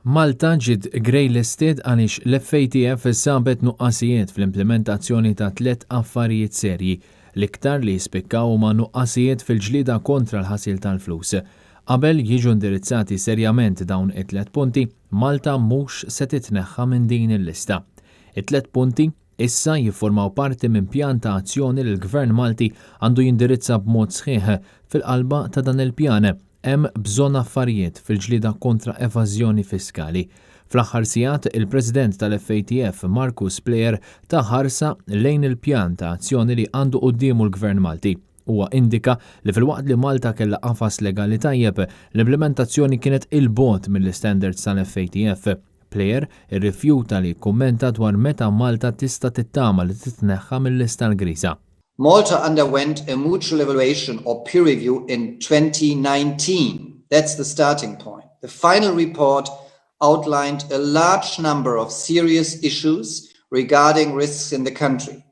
Malta ġiet greylisted għaliex l-FATF sabet nuqqasijiet fl-implimentazzjoni ta' tlett affarijiet serji. L-iktar li jispikkaw huma nuqqasijiet fil-ġlieda kontra l-ħasil tal-flus. Qabel jiġu indirizzati serjament dawn it-tlett punti, Malta mhux se titneħħa minn din il-lista. It-tlett punti issa jiffurmaw parti minn pjan ta' azzjoni li l-Gvern Malti għandu jindirizza b'mod sħiħ. Fil-qalba ta' dan il-pjan hemm bżonn affarijiet fil-ġlieda kontra evażjoni fiskali. Fl-aħħar sigħat, il-President tal-FATF, Markus Pleyer, ta ħarsa lejn il-pjan ta' azzjoni li għandu quddiemu l-Gvern Malti. Huwa indika li filwaqt li Malta kellha qafas legali tajjeb, l-implimentazzjoni kienet 'il bogħod mill-istandards tal-FATF. Pleyer irrifjuta li jikkummenta dwar meta Malta tista' tittama li titneħħa mil-lista l-griża. Malta underwent a mutual evaluation or peer review in 2019. That's the starting point. The final report outlined a large number of serious issues regarding risks in the country.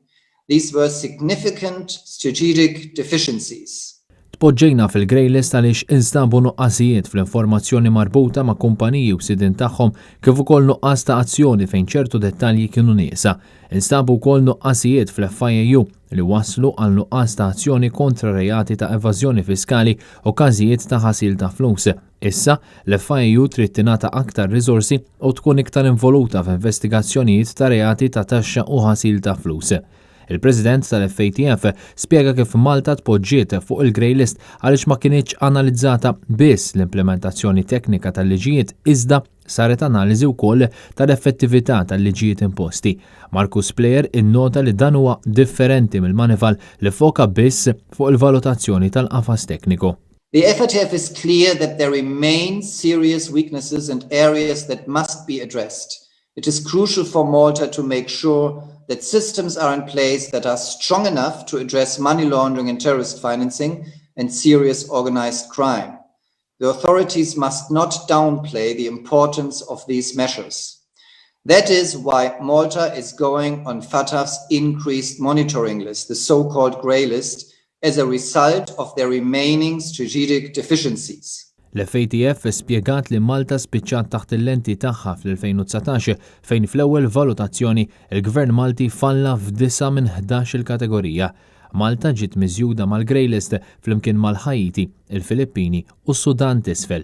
These were significant strategic deficiencies. Tpoġġejna fil-grey list għaliex instabu nuqqasijiet fl-informazzjoni marbuta ma' kumpaniji u sidien tagħhom kif ukoll nuqqas ta' azzjoni fejn ċertu dettalji kienu nieqsa. Instabu wkoll nuqqasijiet fl-FIAU li wasslu għal nuqqas ta' azzjoni kontra reati ta' evażjoni fiskali u każijiet ta' ħasil ta' flus. Issa, l-FIAU trid tingħata aktar riżorsi u tkun iktar involuta f'investigazzjonijiet ta' reati ta' taxxa u ħasil ta' flus. Il-President tal-FATF spjega kif Malta tpoġġiet fuq il-grey list għaliex ma kinitx analizzata biss l-implementazzjoni teknika tal-liġijiet iżda saret analiżi wkoll tal-effettività tal-liġijiet imposti. Markus Pleyer innota li dan huwa differenti mill-Moneyval li ffoka biss fuq il-valutazzjoni tal-qafas tekniku. The FATF is clear that there remain serious weaknesses and areas that must be addressed. It is crucial for Malta to make sure that systems are in place that are strong enough to address money laundering and terrorist financing and serious organized crime. The authorities must not downplay the importance of these measures. That is why Malta is going on FATF's increased monitoring list, the so-called grey list, as a result of their remaining strategic deficiencies. L-FATF spjegat li Malta spiċċat taħt il-lenti tagħha fl-2019 fejn fl-ewwel valutazzjoni il-Gvern Malti falla f'disa' minn 11 il-kategorija. Malta ġiet miżjuda mal-Grey List flimkien mal-Ħajti, il-Filippini u s-Sudan t'Isfel.